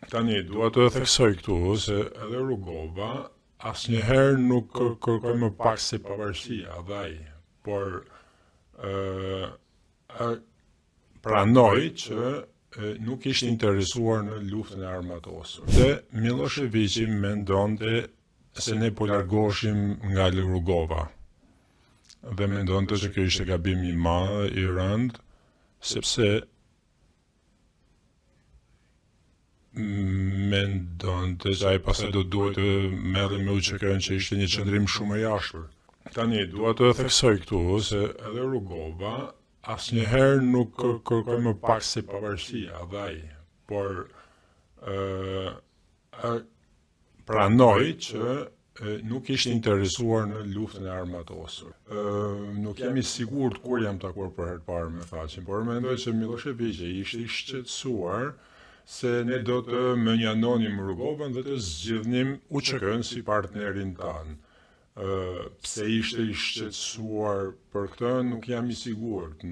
Tani, dua të theksoj këtu se edhe Rugova asnjëherë nuk kërkoi më pak se pavarësia dhe ai, por ë pranoi që nuk ishte interesuar në luftën e armatosur. Dhe Millosheviqi mendonte se ne po largoheshim nga Rugova. Dhe mendonte se kjo ishte gabim i madh, i rëndë, sepse mendonte se ai pastaj do duhet të merrej me UÇK-n që ishte një qëndrim shumë i ashpër. Tani dua të theksoj këtu se edhe Rugova asnjëherë nuk kërkoi më pak se pavarësia dhe ai, por ë pranoi që nuk ishte interesuar në luftën e armatosur. Nuk jam i sigurt kur jam takuar për herë të parë me Thaçin, por mendoj se Millosheviqi ishte i shqetësuar se ne do të mënjanonim Rugovën dhe të zgjidhnim UÇK-n si partnerin tanë. Pse ishte i shqetësuar për këtë, nuk jam i sigurt.